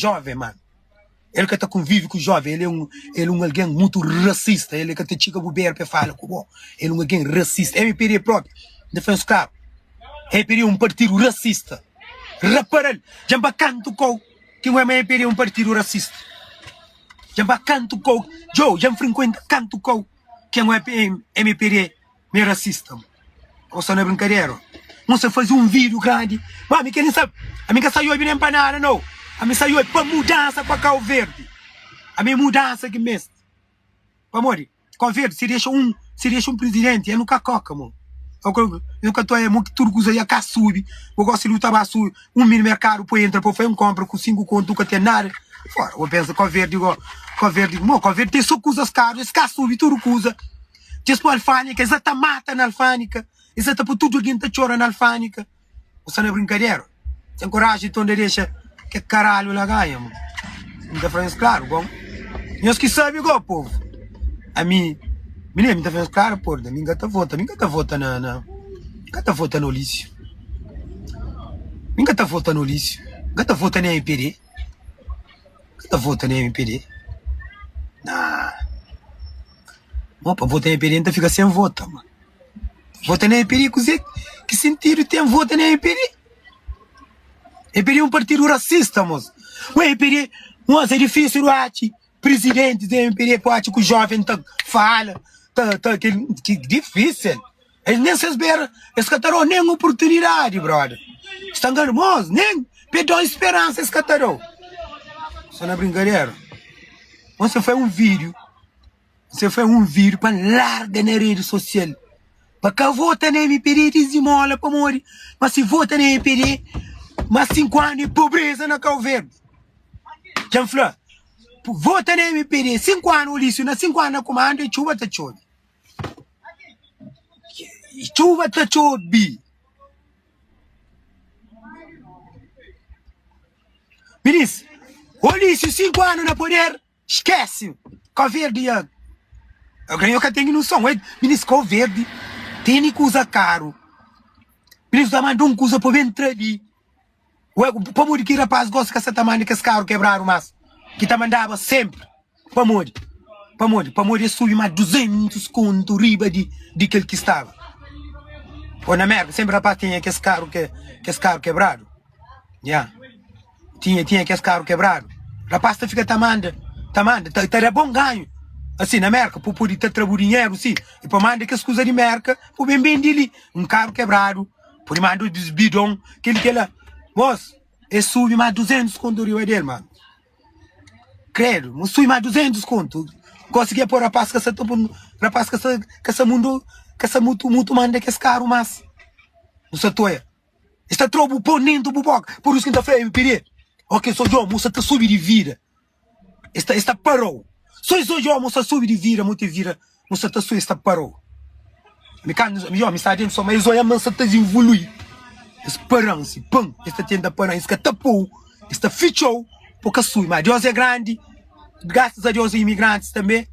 joven mano. El ka ta konvive ku joven, el é un el un algen mutu rasista, el ka ta txiga bu bera pa el fala ku bo, el un algen rasista. MPD propi, N ta fla nhos klaru, MPD é un partidu rasista. Rapara-l, dja N ba kantu kau ki N oia ma MPD é un partidu rasista. Dja N ba kantu kau, djo, dja N frinkuenta kantu kau ki N oia MPD. Mi é rasista mo. Bo sta na brinkadera. Mo sta fazi un video grandi. Ma ami kel sabi. Ami ka sa obi nem pa nada no. Ami sa obi pa mudansa pa Cabo Verde. Ami é mudansa ki mesti. Pamodi Cabo Verde si dexa un si dexa un presidenti é nu ka koka mo. Nu ka ta oia mo ki tudu kuza ya ka subi. Bo gosi di bu ta ba subi un mini merkadu po entra po fai un kompra ku 5 kontu bu ka ten nada. Fora bo pensa Cabo Verde go Cabo Verde mo Cabo Verde ten so kuzas karu es ka subi tudu kuza. Djes poi alfânika, es ta mata na alfânika, es ta poi tudu algen ta txora na alfânika. Bu sta na brinkadera? Ten koraji nton de dexa ke karalhu la ganha, mo. N ta fla nhos klaru, bon. Nhos ki sabe go, povu. Ami, mi nen, mi ta fla nhos klaru, porta, mi n ka ta vota, mi n ka ta vota na, na, n ka ta vota na Olísio. Mi n ka ta vota na Olísio, n ka ta vota na mpd. Ka ta vota na mpd Nah Mo pa vota na mpd N ta fika sen vota ma Vota na mpd kuze ki sintidu ten vota na mpd Mpd é un partidu rasista mos Mo mpd mos é difisil atxi prizidentis di mpd pa atxi ku joven ta fala ta ta kel ki difisil. Es nen ses bera, es ka ta dau nen oportunidadi, brother. Sta nganu, mos, nen pe dau speransa es ka ta dau. Sta na brinkadera. Mos, se fai un video, se fai un video pa larga na rede social, pa ka vota na MPD dizimola pamodi, ma si vota na MPD, mas 5 anu é pobreza na Cabo Verde. Dja N fla, vota na MPD, 5 anu Ulisses, na 5 anu na kumando, e txuba ta txobe. Txuba ta txobi. Minis, Olísio 5 anu na poder, skese. Kau Verdi ya. Alguém ka ten noção. Minis, Kau Verdi tene kuza karu. Minis ta manda un kuza pa ben tra li. Ué, pamodi ki rapaz gosi ka sa ta manda kes karu kebradu mas ki ta mandaba senpri? Pamodi? Pamodi? Pamodi es subi mas 200 kontu riba di di kel ki staba. Ô na Merka senpri rapaz tinha kes karu ke kes karu kebradu. Ya. Tinha tinha kes karu kebradu. Rapaz ta fika ta manda, ta manda, ta ta da bon ganhu. Asi na Merka bu pudi ta tra bu dinheru si i pa manda kes kuza di Merka bu ben bendi li un karu kebradu. Pode manda os bidon, kel kel la. Mos, e subi ma 200 kontu riba del, mano. Credo, mo subi ma 200 kontu. Gosi ke pô rapaz ka sa ta rapaz ka sa ka sa mundo ka sa mutu mutu manda kes karu mas. Bu sa toia. Es ta trou bu pon dentu bu boka. Por isso ki N ta fla MPD, ok so jo, mo sa ta subi di vida. Es ta es ta parou. So es odja omo sta subi di vida, mo te vira, mo sta ta subi, es ta parou. Mi kandu, mi omi sta dentu so, ma es odja ma N sta ta dizinvolui. Es paran si, pam, es ta tenta paran, es ka ta pou, es ta fitxou po ka subi. Ma Deus é grandi, grasas a Deus imigrantis tanbe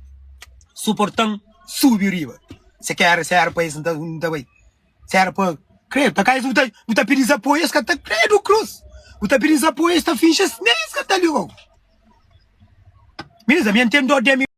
suportan subi riba. Se kera, se era pa es N ta N ta bai. Se era pa Credo, ta kai bu ta bu ta pidi-s apoio, es ka ta credo cruz. Bu ta pidi-s apoio, es ta finxi, es nem es ka ta ligau. Minis, ami N ten dor di ami.